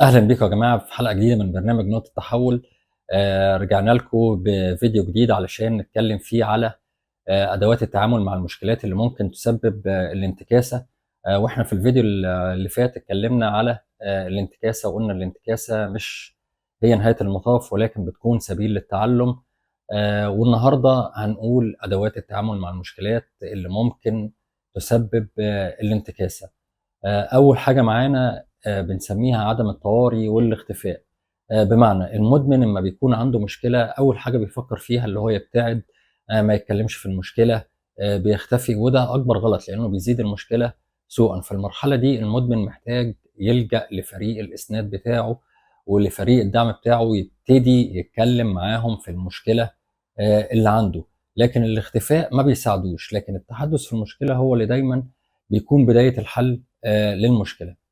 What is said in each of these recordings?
اهلا بيكم يا جماعة في حلقة جديدة من برنامج نقطة تحول. رجعنا لكم بفيديو جديد علشان نتكلم فيه على ادوات التعامل مع المشكلات اللي ممكن تسبب الانتكاسه. واحنا في الفيديو اللي فات اتكلمنا على الانتكاسه، وقلنا الانتكاسه مش هي نهاية المطاف ولكن بتكون سبيل للتعلم. والنهارده هنقول ادوات التعامل مع المشكلات اللي ممكن تسبب الانتكاسه. اول حاجة معانا بنسميها عدم الطواري والاختفاء. بمعنى المدمن لما بيكون عنده مشكلة اول حاجة بيفكر فيها اللي هو يبتعد، ما يتكلمش في المشكلة، بيختفي، وده اكبر غلط لانه بيزيد المشكلة سوءا. في المرحلة دي المدمن محتاج يلجأ لفريق الاسناد بتاعه ولفريق الدعم بتاعه، ويبتدي يتكلم معاهم في المشكلة اللي عنده. لكن الاختفاء ما بيساعدوش، لكن التحدث في المشكلة هو اللي دايما بيكون بداية الحل للمشكلة.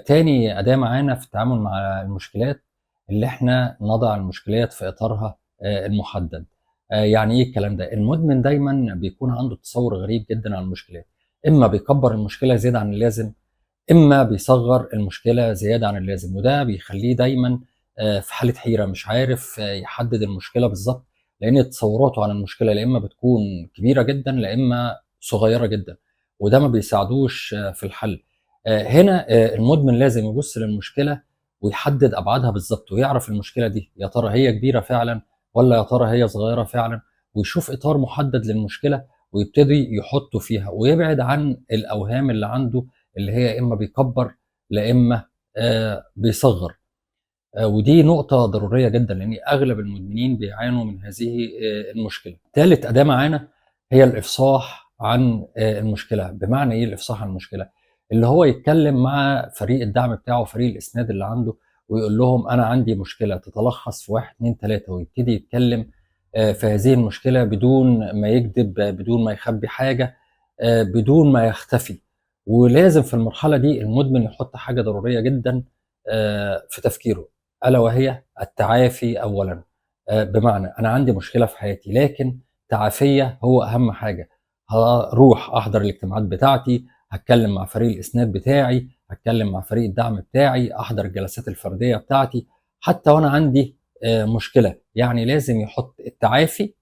تاني أداة معانا في التعامل مع المشكلات اللي احنا نضع المشكلات في إطارها المحدد. يعني إيه الكلام ده؟ المدمن دايما بيكون عنده تصور غريب جدا عن المشكلات، إما بيكبر المشكلة زيادة عن اللازم، إما بيصغر المشكلة زيادة عن اللازم، وده بيخليه دايما في حالة حيرة، مش عارف يحدد المشكلة بالظبط، لأن تصوراته عن المشكلة لا إما بتكون كبيرة جدا لا إما صغيرة جدا، وده ما بيساعدوش في الحل. هنا المدمن لازم يبص للمشكلة ويحدد أبعادها بالظبط، ويعرف المشكلة دي يا ترى هي كبيرة فعلا ولا يا ترى هي صغيرة فعلا، ويشوف إطار محدد للمشكلة ويبتدي يحطه فيها، ويبعد عن الأوهام اللي عنده اللي هي إما بيكبر لا إما بيصغر. ودي نقطة ضرورية جدا لأن أغلب المدمنين بيعانوا من هذه المشكلة. ثالث أداة معانا هي الإفصاح عن المشكلة. بمعنى إيه الإفصاح عن المشكلة؟ اللي هو يتكلم مع فريق الدعم بتاعه، فريق الإسناد اللي عنده، ويقول لهم أنا عندي مشكلة تتلخص في 1 2 3، ويبتدي يتكلم في هذه المشكلة بدون ما يكذب، بدون ما يخبي حاجة، بدون ما يختفي. ولازم في المرحلة دي المدمن يحط حاجة ضرورية جدا في تفكيره، ألا وهي التعافي أولا. بمعنى أنا عندي مشكلة في حياتي لكن تعافية هو أهم حاجة. هروح أحضر الاجتماعات بتاعتي، هتكلم مع فريق الإسناد بتاعي، هتكلم مع فريق الدعم بتاعي، أحضر الجلسات الفردية بتاعتي حتى وأنا عندي مشكلة. يعني لازم يحط التعافي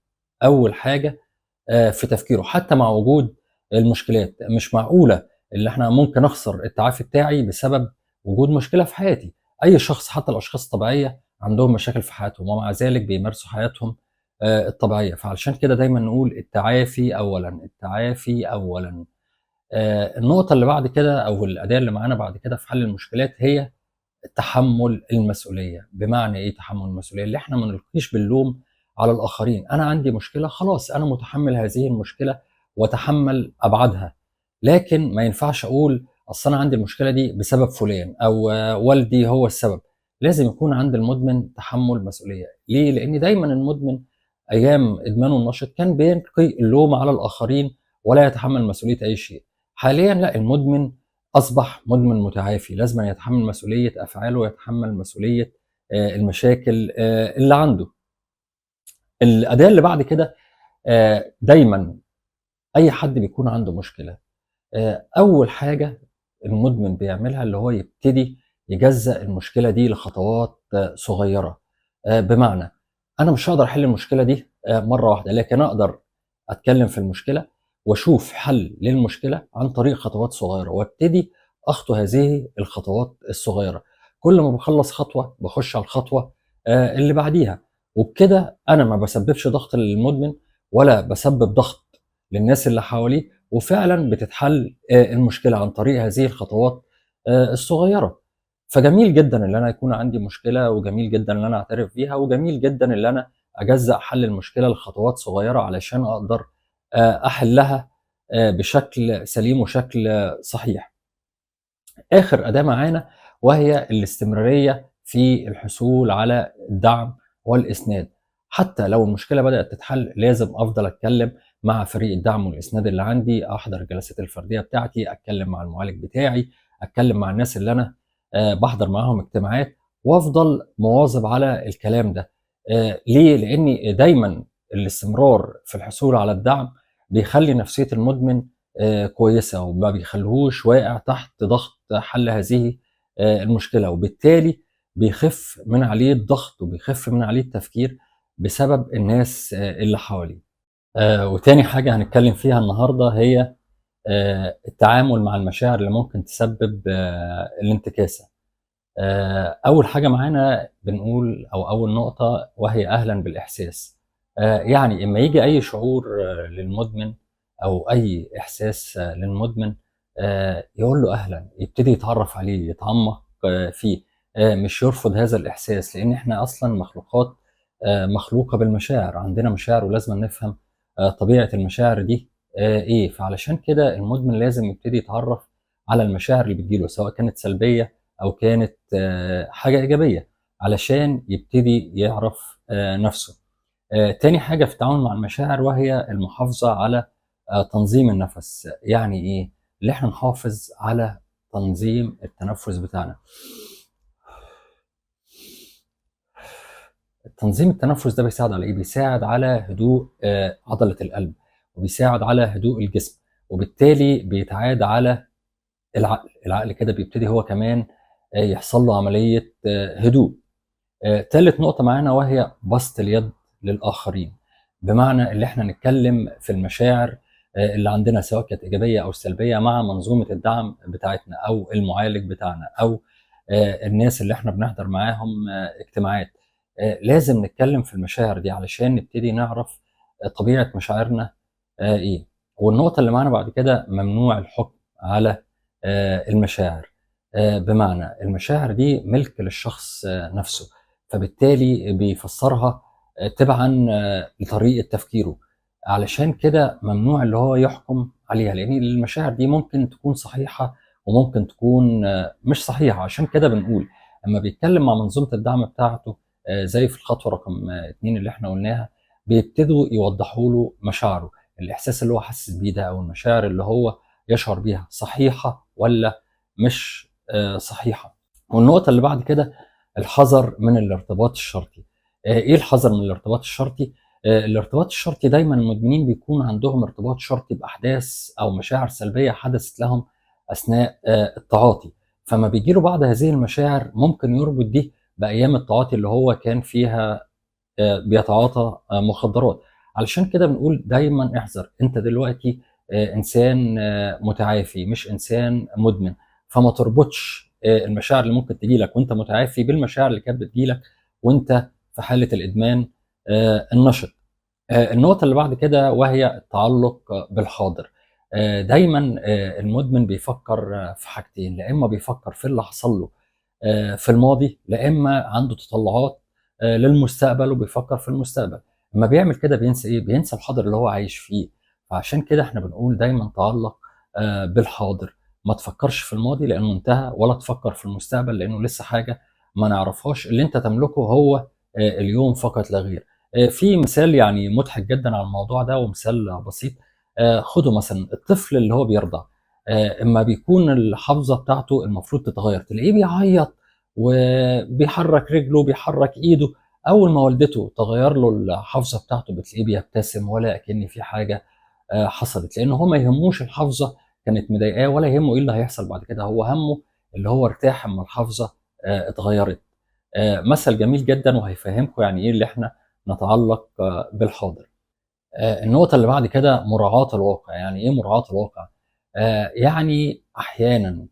أول حاجة في تفكيره حتى مع وجود المشكلات. مش معقولة اللي احنا ممكن أخسر التعافي بتاعي بسبب وجود مشكلة في حياتي. أي شخص حتى الأشخاص الطبيعية عندهم مشاكل في حياتهم ومع ذلك بيمارسوا حياتهم الطبيعية. فعلشان كده دايما نقول التعافي أولا، التعافي أولا. النقطة اللي بعد كده أو الأداة اللي معانا بعد كده في حل المشكلات هي تحمل المسؤولية. بمعنى إيه تحمل المسؤولية؟ اللي إحنا ما نلقيش باللوم على الآخرين. أنا عندي مشكلة، خلاص أنا متحمل هذه المشكلة وأتحمل أبعادها، لكن ما ينفعش أقول أصل أنا عندي المشكلة دي بسبب فلان أو والدي هو السبب. لازم يكون عند المدمن تحمل مسؤولية. ليه؟ لأن دايما المدمن أيام إدمانه النشط كان بيلقي اللوم على الآخرين ولا يتحمل مسؤولية أي شيء. حاليا لا، المدمن أصبح مدمن متعافي، لازم يتحمل مسؤولية أفعاله ويتحمل مسؤولية المشاكل اللي عنده. الأداة اللي بعد كده، دايما أي حد بيكون عنده مشكلة، أول حاجة المدمن بيعملها اللي هو يبتدي يجزأ المشكلة دي لخطوات صغيرة. بمعنى أنا مش هقدر أحل المشكلة دي مرة واحدة، لكن أقدر أتكلم في المشكلة واشوف حل للمشكلة عن طريق خطوات صغيرة، وابتدي اخطو هذه الخطوات الصغيرة. كل ما بخلص خطوة بخش على الخطوة اللي بعديها، وبكده انا ما بسببش ضغط للمدمن ولا بسبب ضغط للناس اللي حواليه، وفعلا بتتحل المشكلة عن طريق هذه الخطوات الصغيرة. فجميل جدا ان انا يكون عندي مشكلة، وجميل جدا ان انا اعترف بيها، وجميل جدا ان انا اجزأ حل المشكلة لخطوات صغيرة علشان اقدر احلها بشكل سليم وشكل صحيح. اخر اداه معانا وهي الاستمرارية في الحصول على الدعم والاسناد. حتى لو المشكلة بدات تتحل لازم افضل اتكلم مع فريق الدعم والاسناد اللي عندي، احضر الجلسات الفردية بتاعتي، اتكلم مع المعالج بتاعي، اتكلم مع الناس اللي انا بحضر معاهم اجتماعات، وافضل مواظب على الكلام ده. ليه؟ لان دايما الاستمرار في الحصول على الدعم بيخلي نفسية المدمن كويسة، وما بيخليهوش واقع تحت ضغط حل هذه المشكلة، وبالتالي بيخف من عليه الضغط وبيخف من عليه التفكير بسبب الناس اللي حواليه. وتاني حاجة هنتكلم فيها النهارده هي التعامل مع المشاعر اللي ممكن تسبب الانتكاسه. اول حاجة معانا بنقول، او اول نقطة، وهي اهلا بالاحساس. يعني اما يجي اي شعور للمدمن او اي احساس للمدمن، يقول له اهلا، يبتدي يتعرف عليه، يتعمق فيه، مش يرفض هذا الاحساس، لان احنا اصلا مخلوقات مخلوقه بالمشاعر، عندنا مشاعر ولازم نفهم طبيعة المشاعر دي ايه. فعلشان كده المدمن لازم يبتدي يتعرف على المشاعر اللي بتجيله، سواء كانت سلبية او كانت حاجة ايجابية، علشان يبتدي يعرف نفسه. تاني حاجة في التعامل مع المشاعر وهي المحافظة على تنظيم النفس. يعني ايه؟ اللي احنا نحافظ على تنظيم التنفس بتاعنا. تنظيم التنفس ده بيساعد على ايه؟ بيساعد على هدوء عضلة القلب، وبيساعد على هدوء الجسم، وبالتالي بيتعاد على العقل. العقل كده بيبتدي هو كمان يحصل له عملية هدوء. تالت نقطة معانا وهي بسط اليد للآخرين، بمعنى اللي احنا نتكلم في المشاعر اللي عندنا سواء كانت إيجابية أو سلبية مع منظومة الدعم بتاعتنا أو المعالج بتاعنا أو الناس اللي احنا بنحضر معاهم اجتماعات. لازم نتكلم في المشاعر دي علشان نبتدي نعرف طبيعة مشاعرنا ايه. والنقطة اللي معانا بعد كده ممنوع الحكم على المشاعر، بمعنى المشاعر دي ملك للشخص نفسه، فبالتالي بيفسرها تبعا لطريقة تفكيره، علشان كده ممنوع اللي هو يحكم عليها، لأن المشاعر دي ممكن تكون صحيحة وممكن تكون مش صحيحة. عشان كده بنقول لما بيتكلم مع منظومة الدعم بتاعته زي في الخطوة رقم 2 اللي احنا قلناها، بيبتدوا يوضحوا له مشاعره، الإحساس اللي هو حاسس بيه ده أو المشاعر اللي هو يشعر بيها صحيحة ولا مش صحيحة. والنقطة اللي بعد كده الحذر من الارتباط الشرطي. ايه الحذر من الارتباط الشرطي؟ الارتباط الشرطي دايما المدمنين بيكون عندهم ارتباط شرطي بأحداث أو مشاعر سلبية حدثت لهم أثناء التعاطي، فما بيجيله بعض هذه المشاعر ممكن يربط دي بأيام التعاطي اللي هو كان فيها بيتعاطى مخدرات. علشان كده بنقول دايما احذر، انت دلوقتي انسان متعافي مش انسان مدمن، فما تربطش المشاعر اللي ممكن تجيلك وانت متعافي بالمشاعر اللي كانت بتجيلك وانت في حالة الإدمان النشط. النقطة اللي بعد كده وهي التعلق بالحاضر. دايما المدمن بيفكر في حاجتين، لا إما بيفكر في اللي حصل له في الماضي، لا إما عنده تطلعات للمستقبل وبيفكر في المستقبل. لما بيعمل كده بينسى إيه؟ بينسى الحاضر اللي هو عايش فيه. فعشان كده احنا بنقول دايما تعلق بالحاضر، ما تفكرش في الماضي لأنه انتهى، ولا تفكر في المستقبل لأنه لسه حاجة ما نعرفهاش. اللي انت تملكه هو اليوم فقط لا غير. في مثال يعني مضحك جدا على الموضوع ده ومثال بسيط، خده مثلا الطفل اللي هو بيرضع، اما بيكون الحافظة بتاعته المفروض تتغير تلاقيه بيعيط وبيحرك رجله وبيحرك ايده، اول ما والدته تغير له الحافظة بتاعته بتلاقيه بيبتسم ولا اكن في حاجة حصلت، لان هو ما يهموش الحافظة كانت مضايقاه ولا يهمه ايه اللي هيحصل بعد كده، هو همه اللي هو ارتاح اما الحافظة اتغيرت. مثل جميل جدا وهيفهمكم يعني ايه اللي احنا نتعلق بالحاضر. النقطة اللي بعد كده مراعاة الواقع. يعني ايه مراعاة الواقع؟ يعني احيانا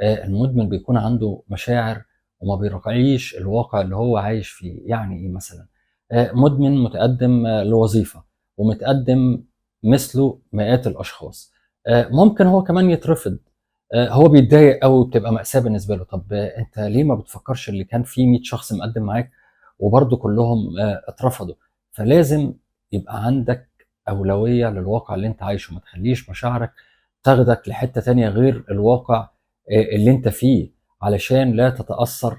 المدمن بيكون عنده مشاعر وما بيراعيش الواقع اللي هو عايش فيه. يعني ايه مثلا؟ مدمن متقدم لوظيفة ومتقدم مثله مئات الاشخاص، ممكن هو كمان يترفض، هو بيتضايق قوي وبتبقى مأساة بالنسبة له. طب انت ليه ما بتفكرش اللي كان فيه 100 شخص مقدم معاك وبرضه كلهم اترفضوا؟ فلازم يبقى عندك أولوية للواقع اللي انت عايشه، ما تخليش مشاعرك تاخدك لحتة تانية غير الواقع اللي انت فيه، علشان لا تتأثر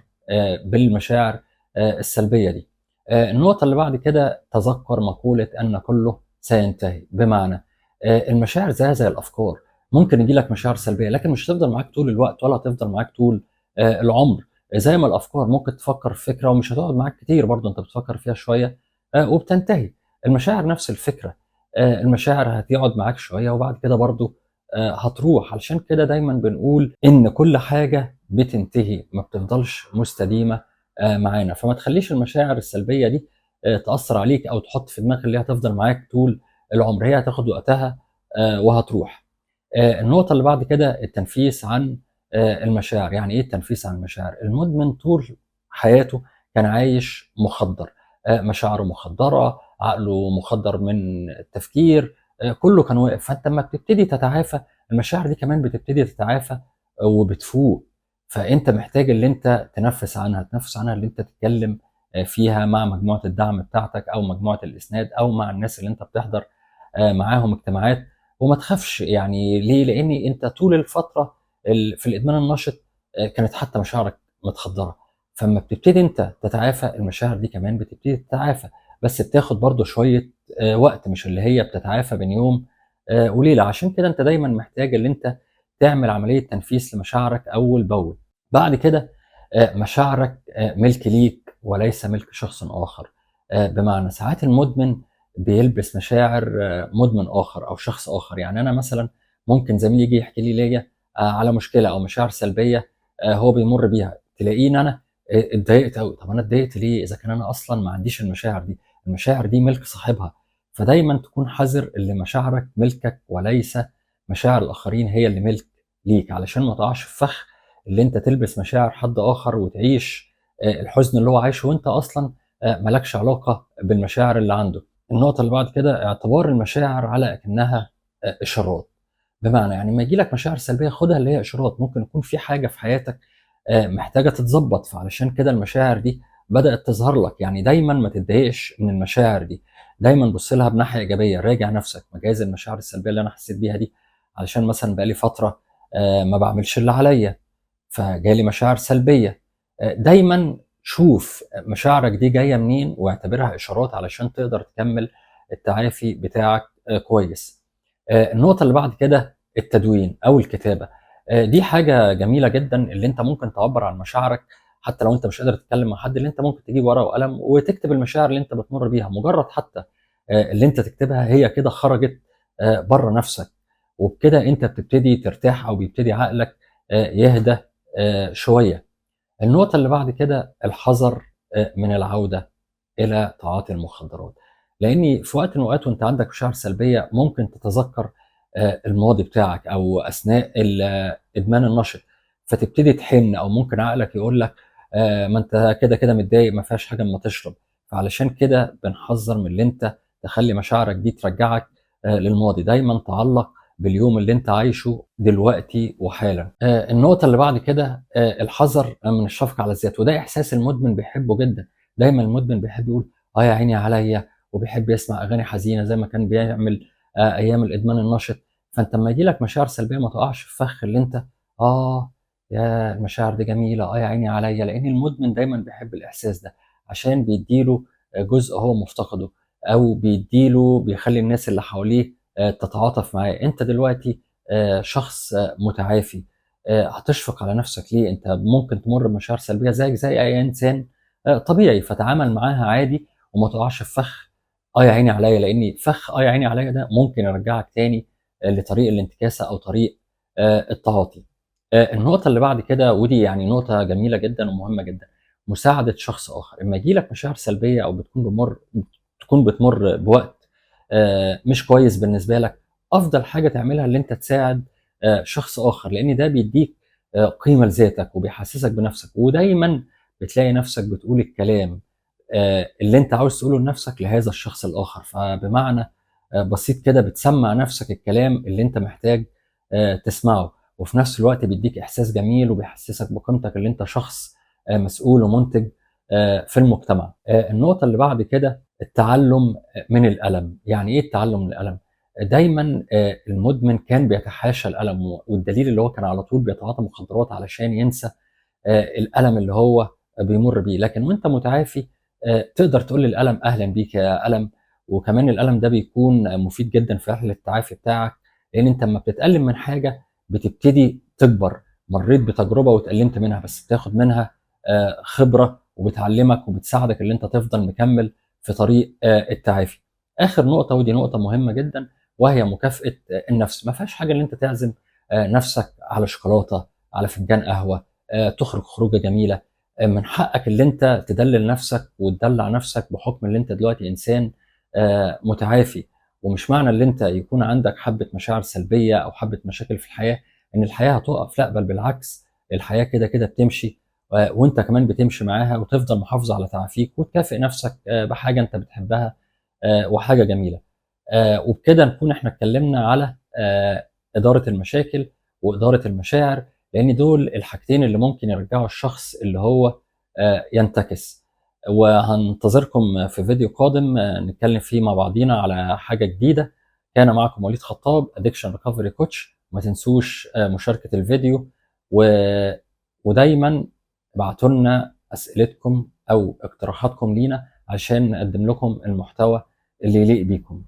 بالمشاعر السلبية دي. النقطة اللي بعد كده تذكر مقولة أن كله سينتهي. بمعنى المشاعر زيها زي الأفكار، ممكن يجي لك مشاعر سلبية لكن مش هتفضل معاك طول الوقت ولا هتفضل معاك طول العمر. زي ما الأفكار ممكن تفكر في فكرة ومش هتقعد معاك كتير، برضه أنت بتفكر فيها شوية وبتنتهي. المشاعر نفس الفكرة، المشاعر هتقعد معاك شوية وبعد كده برضه هتروح. علشان كده دايما بنقول إن كل حاجة بتنتهي، ما بتفضلش مستديمه معانا. فما تخليش المشاعر السلبية دي تاثر عليك او تحط في دماغك اللي هتفضل معاك طول العمر، هي هتاخد وقتها وهتروح. النقطة اللي بعد كده التنفيس عن المشاعر. يعني ايه التنفيس عن المشاعر؟ المدمن طول حياته كان عايش مخدر، مشاعره مخدره، عقله مخدر من التفكير، كله كان واقف. فانت لما بتبتدي تتعافى المشاعر دي كمان بتبتدي تتعافى وبتفوق. فانت محتاج اللي انت تنفس عنها، تنفس عنها اللي انت تتكلم فيها مع مجموعة الدعم بتاعتك او مجموعة الاسناد او مع الناس اللي انت بتحضر معاهم اجتماعات. وما تخافش، يعني ليه؟ لان انت طول الفترة في الادمان النشط كانت حتى مشاعرك متخدره، فلما بتبتدي انت تتعافى المشاعر دي كمان بتبتدي تتعافى، بس بتاخد برضو شوية وقت، مش اللي هي بتتعافى بين يوم وليلة. عشان كده انت دايما محتاج اللي انت تعمل عملية تنفيس لمشاعرك اول باول. بعد كده مشاعرك ملك ليك وليس ملك شخص اخر. بمعنى ساعات المدمن بيلبس مشاعر مدمن اخر او شخص اخر. يعني انا مثلا ممكن زميلي يجي يحكي لي ليا على مشكلة او مشاعر سلبية هو بيمر بيها، تلاقيني انا اتضايقت قوي. طب انا اتضايقت ليه اذا كان انا اصلا ما عنديش المشاعر دي؟ المشاعر دي ملك صاحبها. فدايما تكون حذر اللي مشاعرك ملكك وليس مشاعر الاخرين هي اللي ملك ليك، علشان ما تقعش في فخ اللي انت تلبس مشاعر حد اخر وتعيش الحزن اللي هو عايشه وانت اصلا مالكش علاقة بالمشاعر اللي عنده. النقطة اللي بعد كده اعتبار المشاعر على اكنها اشارات. بمعنى يعني لما يجي لك مشاعر سلبية خدها اللي هي اشارات، ممكن يكون في حاجة في حياتك محتاجه تتظبط، فعلشان كده المشاعر دي بدات تظهر لك. يعني دايما ما تتضايقش من المشاعر دي، دايما بص لها بناحيه ايجابية، راجع نفسك، مجاز المشاعر السلبية اللي انا حسيت بيها دي علشان مثلا بقالي فترة ما بعملش اللي عليا فجالي مشاعر سلبية. دايما شوف مشاعرك دي جاية منين واعتبرها اشارات علشان تقدر تكمل التعافي بتاعك كويس. النقطة اللي بعد كده التدوين او الكتابة. دي حاجة جميلة جدا اللي انت ممكن تعبر عن مشاعرك حتى لو انت مش قادر تتكلم مع حد، اللي انت ممكن تجيب ورقة وقلم وتكتب المشاعر اللي انت بتمر بيها. مجرد حتى اللي انت تكتبها هي كده خرجت بره نفسك، وبكده انت بتبتدي ترتاح او بيبتدي عقلك يهدى شوية. النقطة اللي بعد كده الحذر من العودة الى تعاطي المخدرات، لان في وقت من الاوقات وانت عندك مشاعر سلبية ممكن تتذكر الماضي بتاعك او اثناء الادمان النشط، فتبتدي تحن، او ممكن عقلك يقول لك ما انت كده كده متضايق ما فيهاش حاجة اما تشرب. فعلشان كده بنحذر من اللي انت تخلي مشاعرك دي ترجعك للماضي. دايما تعلق باليوم اللي انت عايشه دلوقتي وحالا. النقطة اللي بعد كده الحذر من الشفقة على الذات، وده احساس المدمن بيحبه جدا. دايما المدمن بيحب يقول يا عيني عليا، وبيحب يسمع اغاني حزينة زي ما كان بيعمل ايام الادمان النشط. فانت لما يجي لك مشاعر سلبية ما تقعش في فخ اللي انت يا المشاعر دي جميلة، يا عيني عليا، لان المدمن دايما بيحب الاحساس ده عشان بيديله جزء هو مفتقده، او بيديله بيخلي الناس اللي حواليه تتعاطف معاه. انت دلوقتي شخص متعافي، هتشفق على نفسك ليه؟ انت ممكن تمر بمشاعر سلبية زيك زي اي انسان طبيعي، فتعامل معاها عادي وما تقعش في فخ يا عيني عليا، لان فخ يا عيني عليا ده ممكن يرجعك تاني لطريق الانتكاسه او طريق التعاطي. النقطة اللي بعد كده، ودي يعني نقطة جميلة جدا ومهمة جدا، مساعدة شخص اخر. اما يجي لك مشاعر سلبية او تكون بتمر بوقت مش كويس بالنسبة لك، افضل حاجة تعملها اللي انت تساعد شخص اخر، لان ده بيديك قيمة لذاتك وبيحسسك بنفسك، ودايما بتلاقي نفسك بتقول الكلام اللي انت عاوز تقوله لنفسك لهذا الشخص الاخر. فبمعنى بسيط كده بتسمع نفسك الكلام اللي انت محتاج تسمعه، وفي نفس الوقت بيديك احساس جميل وبيحسسك بقيمتك اللي انت شخص مسؤول ومنتج في المجتمع. النقطة اللي بعد كده التعلم من الألم. يعني ايه التعلم من الألم؟ دايما المدمن كان بيتحاشى الألم، والدليل اللي هو كان على طول بيتعاطى مخدرات علشان ينسى الألم اللي هو بيمر بيه. لكن وانت متعافي تقدر تقول للألم أهلا بيك يا ألم، وكمان الألم ده بيكون مفيد جدا في رحلة التعافي بتاعك، لأن انت لما بتتألم من حاجة بتبتدي تكبر. مريت بتجربة وتألمت منها، بس بتاخد منها خبرة وبتعلمك وبتساعدك اللي انت تفضل مكمل في طريق التعافي. آخر نقطة، ودي نقطة مهمة جدا، وهي مكافأة النفس. ما فيهاش حاجة اللي انت تعزم نفسك على شوكولاتة، على فنجان قهوة، تخرج خروجه جميلة. من حقك اللي انت تدلل نفسك وتدلع نفسك بحكم اللي انت دلوقتي انسان متعافي. ومش معنى اللي انت يكون عندك حبه مشاعر سلبية او حبه مشاكل في الحياة ان الحياة هتقف، لا بل بالعكس، الحياة كده كده بتمشي، وانت كمان بتمشي معاها، وتفضل محافظ على تعافيك وتكافئ نفسك بحاجة انت بتحبها وحاجه جميلة. وبكده نكون احنا اتكلمنا على ادارة المشاكل واداره المشاعر، لان دول الحاجتين اللي ممكن يرجعوا الشخص اللي هو ينتكس. وهنتظركم في فيديو قادم نتكلم فيه مع بعضينا على حاجة جديدة. كان معكم وليد خطاب، addiction recovery coach. ما تنسوش مشاركة الفيديو، ودايما ابعتوا لنا اسئلتكم او اقتراحاتكم لينا عشان نقدم لكم المحتوى اللي يليق بيكم.